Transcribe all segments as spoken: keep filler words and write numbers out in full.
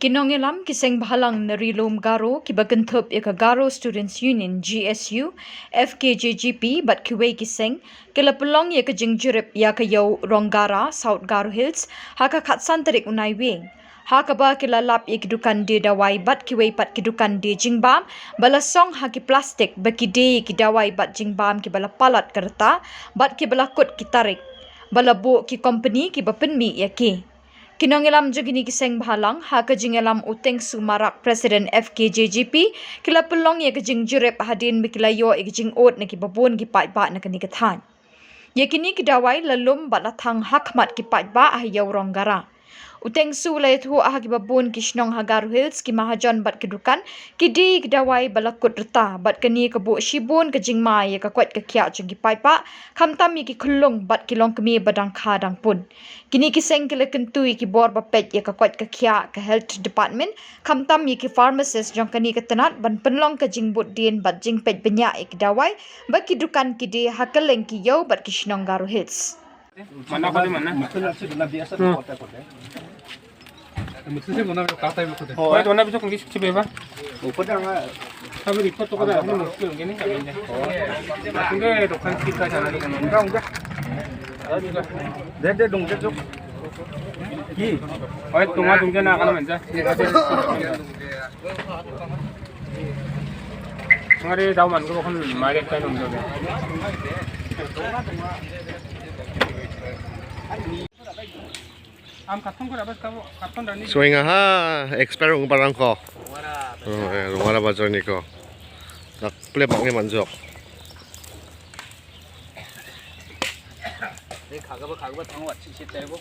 Ki nongïalam ki seng bhalang na Ri Lum Garo kiba kynthup ïa ka Garo Students Union, G S U, F K J G P bad kiwei ki seng ki la pynlong ïa ka jingjurip ïa ka ïew Ronggara, South Garo Hills, ha ka khatsan tarik u Naiwieng, ha kaba ki la lap ïa ki dukan die dawai bad kiwei pat ki dukan die jingbam ba la song ha ki plastik ba ki die ïa ki dawai bad jingbam kiba la palat ka rta bad kiba la kut ki tarik ba la buh ki kompani kiba pynmih ïa ki. Ki nongïalam jong kine ki seng bhalang ha ka jingïalam u Tengsu Marak, President F K J G P, ki la pynlong ïa ka jingjurip hadien ba ki la ïoh ïa ka jingud na kiba bun ki paidbah na kane ka thaiñ. Ïa kine ki dawai la lum bad la thang ha khmat ki paidbah ha ïew Ronggara. U Tengsu u la ïathuh ha kiba bun ki shnong ha Garo Hills, ki mahajon bad ki dukan ki die ïa ki dawai ba la kut rta bad kane ka buh shibun ka jingma ïa ka koit ka khiah jong ki paidbah, khamtam ïa ki khyllung bad ki longkmie ba dang kha dang pun. Kine ki seng ki la kyntu ïa ki bor ba peit ïa ka koit ka khiah, ka Health Department, khamtam ïa ki pharmacist jong kane ka tnat ban pynlong ka jingbud dien bad jingpeit bniah ïa ki dawai ba ki dukan ki die ha kylleng ki ïew bad ki shnong Garo Hills. Mana ko di mana? Mutul na si na biasa ko ta ko ta. Mutul si mana ko ta ko ta. Oi, to na bisu kung kisi ba? Ko ta nga. Kami report to ko ta, ano mutul gini kami ni. Hindi, dokan kita sana di kanila. Enggak, enggak. Dede dong, dede dong. Ki. Oi, tunga tunga na kana manja. Ngari daw man ko kon mari kai nung do. Am katong ko dapat kabo, katong dani. Swing ha, expert ung parang ko. Oh, eh, Ronggara bazar ni ko. Tak play bang ni manjok. Ni kagaba, kagaba tang wat si si tebo.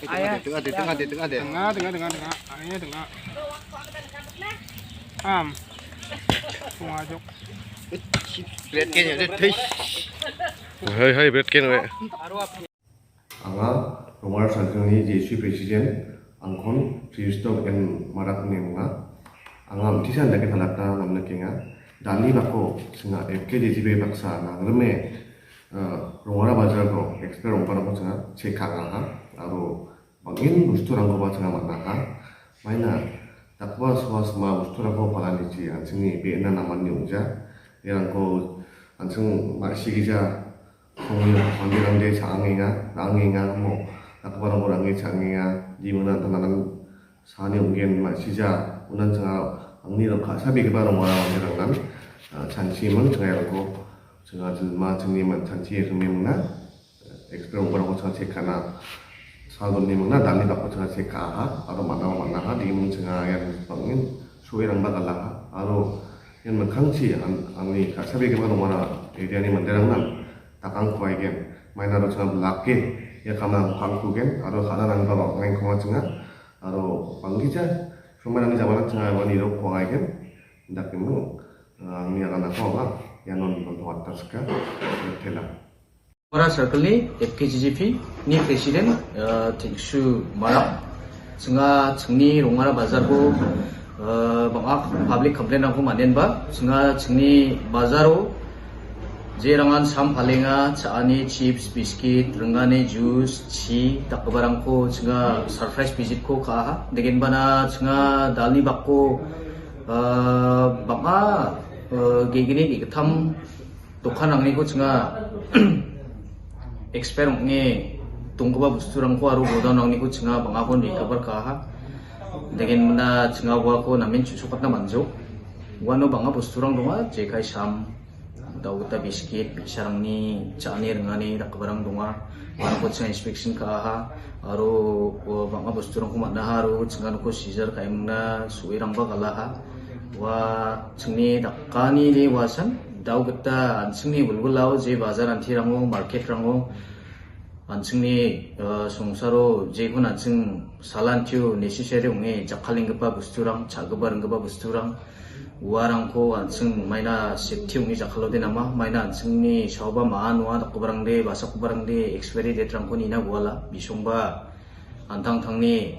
Tengah, tengah, tengah, tengah, tengah. Tengah, tengah, tengah, tengah. Ayo, tengah. Am. Tengah jok. Berat kan ya, berat. Hai, hai, berat kan, weh. Anga, Ronggara Circle ni J S U President, Angkhon Tristok N Marak ne ong nga. Anga, mti san da ke thalat na nam na kenga. Dali bako, singa F K J G P baksa na ngreme. Eh, Ronggara bazar ko, expert Ronggara ko singa, check ka nga ha. Aro, bangin busturang ko ba singa mana ha. Maina, takwa swa sma busturang ko pala ni chi, an singi be na naman ni uja. Yang ko, an sing ma sigi ja. Kong ni, kong ni rang de cha angi nga, rang angi nga mo. Takwa rang rang cha angi nga, di mana tananan Sani ong gen ma sija, unan sanga angni rok kha sabi kaba rong wara wang rang nan. Ah, chanchi mang sanga rong ko, sanga ma chanchi man chanchi sanga mang na. Express ong rong ko sanga check kana. Sa don ni mang na, dani bak ko sanga check ka ha, aro mana mana ha, di mang sanga yan bangin, suwe rang bak ala ha, aro yan man khang chi, an, angni kha sabi kaba rong wara, area ni man rang nan. Takang kwai gen, maina ro sanga belak ke, ya kama khang ku gen, aro khana rang bak ngai ko sanga, Aro pangki cha, sumai nang jaman cha wani ro ko ngai ken, dak ken no, ni akan ako ba, ya non non to atas ka, tela. Para circle ni F K G G P ni president, eh, Tengsu Marak, sanga chingni Ronggara bazar ko, eh, bang ak public complaint ang ko manen ba, sanga chingni bazar o, Je rangan sam phalenga, chani, chips, biscuit, rengani, juice, chi, tak barang ko, chinga surprise visit ko ka ha. Degen bana, chinga dalni bak ko, eh, banga, eh, gegini, gekatham, dokan angni ko, chinga, expert ngi, tungkuba busturang ko, aru godown angni ko, chinga, banga ko, recover ka ha. Degen bana, chinga, wa ko, namin, chusukat na manjo. Wano banga busturang donga, jekai sam, Daw kita biscuit, bisarangni, chani rengani, dak barang donga. Bang ko chinga inspection ka ha. Aro, bang busturang ko mana ha, aro, chinga ko scissor ka imna, suirang ba kala ha. Wa chingni dakani de wasan, daw kita, an chingni bulbul lao, je bazar anti rango, market rango. An chingni, eh, songsaro, je kun an ching salan tiu necessary ungi, jakaling gepa busturang, chageba rengeba busturang, warang ko an ching maina safety ungi jakalo de nama, maina an chingni shauba maan wa dak kubarang de, basa kubarang de, expiry date rang ko nina gwala, bisong ba, antang tangni,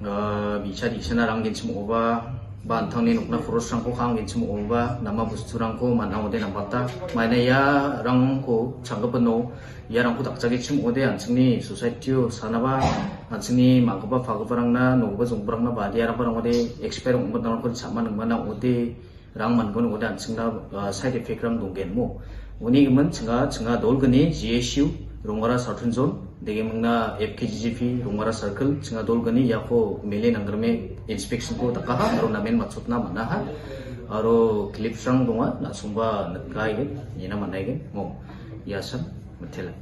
eh, bisa di sana rang gin simo ba, Ba nthang ni nukna purus rang ko khang gin chim o ba nama bustu rang ko mana ode nam bata. Maina ya rang ko chang ko peno ya rang ko tak chagi chim ode an ching ni society o sana ba an ching ni ma ko ba fa ko ba rang na no ko ba zung ba rang na ba dia rang ba rang ode expert ong ba rang ko chama nang mana ode rang man ko ode an ching na side effect rang dung gen mo. Uni man chinga chinga dol gani G S U Rungwara Southern Zone dege mangna F K G G P Rungwara Circle chinga dol gani ya ko mele nang rame inspection ko taka ha aro namen maksud na mana ha aro clip sang dunga na sumba nakai gen ni na mana gen mo ya san matela.